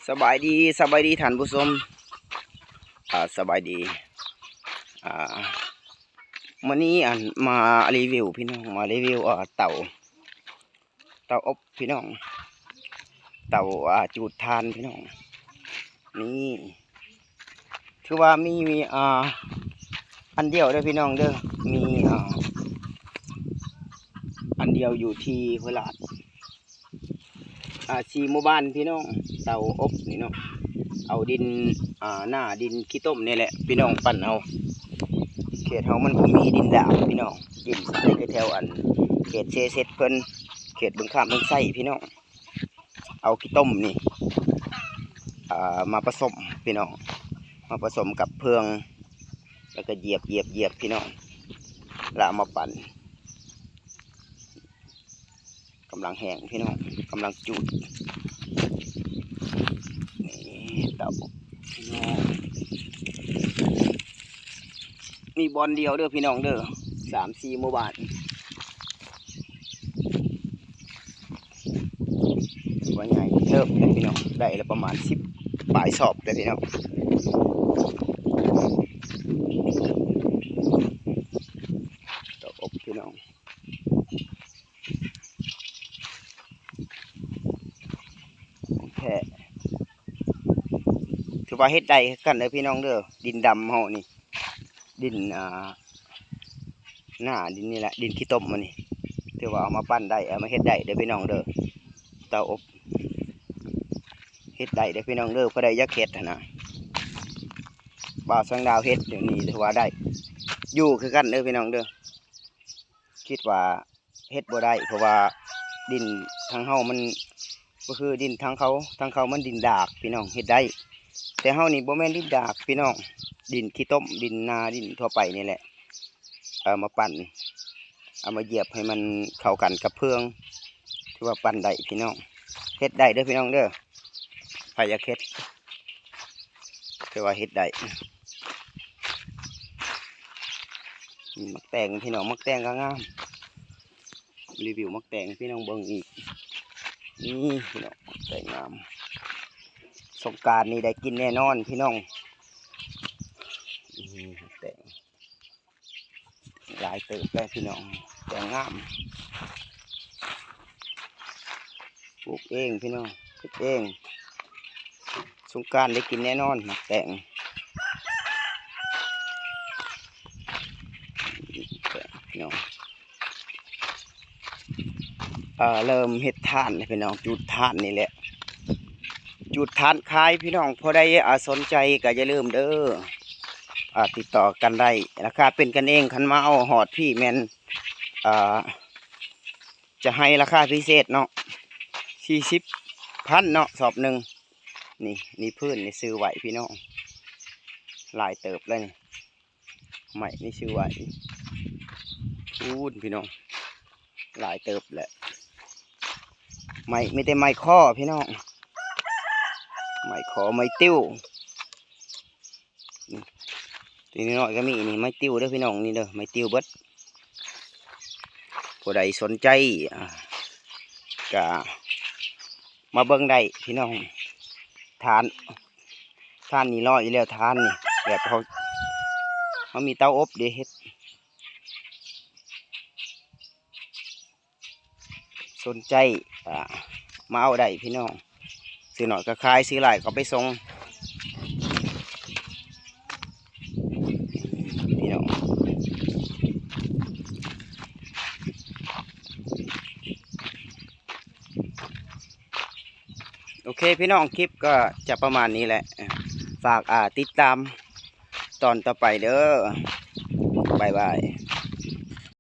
ສະບາຍດີ ສະບາຍດີທ່ານຜູ້ຊົມ ອ່າ ສະບາຍດີ ອ່າ ມື້ນີ້ ອັນ ມາຣີວິວພີ່ນ້ອງ ມາຣີວິວ ອ່າ ເຕົາ ເຕົາອົບພີ່ນ້ອງ ເຕົາ ອ່າ ຈູດຖ່ານພີ່ນ້ອງ ນີ້ ຖືວ່າມີ ມີ ອ່າ ອັນດຽວເດີພີ່ນ້ອງເດີ ມີ ອ່າ ອັນດຽວຢູ່ທີ່ໂຄລາດ ອ່າ ສີ່ໝູ່ບ້ານພີ່ນ້ອງ ເຕົາອົບນີ້ເນາະ ເອົາດິນ ອ່າ ໜ້າດິນຂີ້ຕົມນີ້ແຫຼະພີ່ນ້ອງ ປັ່ນເອົາ ເຂດເຮົາມັນບໍ່ມີດິນດາກພີ່ນ້ອງ ດິນຊາຍແຖວໆ ອັນ ເຂດເຊເສັດເພິ່ນ ເຂດບຶງຂ້າມບຶງໄຊພີ່ນ້ອງ ເອົາຂີ້ຕົມນີ້ ອ່າ ມາປະສົມພີ່ນ້ອງ ມາປະສົມກັບເຟືອງ ແລ້ວກໍຢຽບໆໆ ພີ່ນ້ອງ ແລ້ວເອົາມາປັ່ນ ກຳລັງແຫ້ງພີ່ນ້ອງ ກຳລັງຈູດ ນີ້ ເຕົາອົບພີ່ນ້ອງ ມີບ່ອນດຽວເດີພີ່ນ້ອງເດີ ສາມສີ່ໝູ່ບ້ານ ຖືວ່າໃຫຍ່ເຕີບເດ້ພີ່ນ້ອງ ໄດ້ລະປະມານສິບປາຍສອບເດ້ພີ່ນ້ອງ ເຕົາອົບພີ່ນ້ອງ ແທ້ ຖືວ່າເຮັດໄດ້ຄືກັນເດີພີ່ນ້ອງເດີ ດິນດຳເຮົານີ້ ດິນ ອ່າ ໜ້າດິນນີ້ແຫຼະ ດິນຂີ້ຕົມອັນນີ້ ຖືວ່າເອົາມາປັ້ນໄດ້ ເອົາມາເຮັດໄດ້ເດີພີ່ນ້ອງເດີ ເຕົາອົບ ເຮັດໄດ້ເດີພີ່ນ້ອງເດີ ຜູ້ໃດຢາກເຮັດຫັ້ນນະ ບ່າວແສງດາວເຮັດດຽວນີ້ຖືວ່າໄດ້ຢູ່ຄືກັນເດີພີ່ນ້ອງເດີ ຄິດວ່າ ເຮັດບໍ່ໄດ້ ເພາະວ່າດິນທາງເຮົາມັນບໍ່ຄືດິນທາງເຂົາ ທາງເຂົາມັນດິນດາກພີ່ນ້ອງ ເຮັດໄດ້ ແຕ່ເຮົານີ້ບໍ່ແມ່ນດິນດາກພີ່ນ້ອງ ດິນຂີ້ຕົມ ດິນນາ ດິນທົ່ວໄປນີ້ແຫຼະ ເອົາມາປັ້ນ ເອົາມາຢຽບໃຫ້ມັນເຂົ້າກັນກັບເຟືອງ ຖືວ່າປັ້ນໄດ້ພີ່ນ້ອງ ເຮັດໄດ້ເດີພີ່ນ້ອງເດີ ໃຜຢາກເຮັດ ຖືວ່າເຮັດໄດ້ ໝາກແຕງພີ່ນ້ອງ ໝາກແຕງກໍງາມ ຣີວິວໝາກແຕງໃຫ້ພີ່ນ້ອງເບິ່ງອີກ ນີ້ພີ່ນ້ອງ ໝາກແຕງງາມ ສົງການນີ້ໄດ້ກິນແນ່ນອນພີ່ນ້ອງ ນີ້ໝາກແຕງ ຫຼາຍເຕີບແລ້ວພີ່ນ້ອງ ແຕງງາມ ປູກເອງພີ່ນ້ອງ ເກັບເອງ ສົງການໄດ້ກິນແນ່ນອນໝາກແຕງ ພີ່ນ້ອງ ເອີ ເລີ່ມເຮັດຖ່ານແລ້ວພີ່ນ້ອງ ຈູດຖ່ານນີ້ແຫຼະ ຈູດຖ່ານຂາຍພີ່ນ້ອງ ຜູ້ໃດ ອາ ສົນໃຈກໍຢ່າລືມເດີ ອາ ຕິດຕໍ່ກັນໄດ້ ລາຄາເປັນກັນເອງ ຄັນມາເອົາຮອດພີ້ແມ່ນ ອາ ຈະໃຫ້ລາຄາພິເສດເນາະ ສີ່ສິບພັນເນາະ ສອບໜຶ່ງ ນີ້ ນີ້ພື້ນນີ້ຊື້ໄວ້ພີ່ນ້ອງ ຫຼາຍເຕີບແລ້ວນີ້ ໄມ້ນີ້ຊື້ໄວ້ ພຸ້ນພີ່ນ້ອງ ຫຼາຍເຕີບແຫຼະ ໄມ້ ມີແຕ່ໄມ້ຄໍພີ່ນ້ອງ ໄມ້ຄໍ ໄມ້ຕິ້ວ ນີ້ ຕົວນ້ອຍໆກໍມີ ນີ້ໄມ້ຕິ້ວເດີພີ່ນ້ອງ ນີ້ເດີ ໄມ້ຕິ້ວເບິດ ຜູ້ໃດສົນໃຈ ອ່າ ກະມາເບິ່ງໄດ້ພີ່ນ້ອງ ຖ່ານ ຖ່ານນີ້ຫຼໍ່ຢູ່ແລ້ວ ຖ່ານນີ້ ແບບເຮົາ ເຮົາມີເຕົາອົບເດ້ ເຮັດ ສົນໃຈ ອ່າ ມາເອົາໄດ້ພີ່ນ້ອງ ຊື້ໜ້ອຍກໍຂາຍ ຊື້ຫຼາຍກໍໄປສົ່ງ ພີ່ນ້ອງ ໂອເຄພີ່ນ້ອງ ຄລິບກໍຈະປະມານນີ້ແຫຼະ ຝາກ ອ່າ ຕິດຕາມຕອນຕໍ່ໄປເດີ ບາຍບາຍ.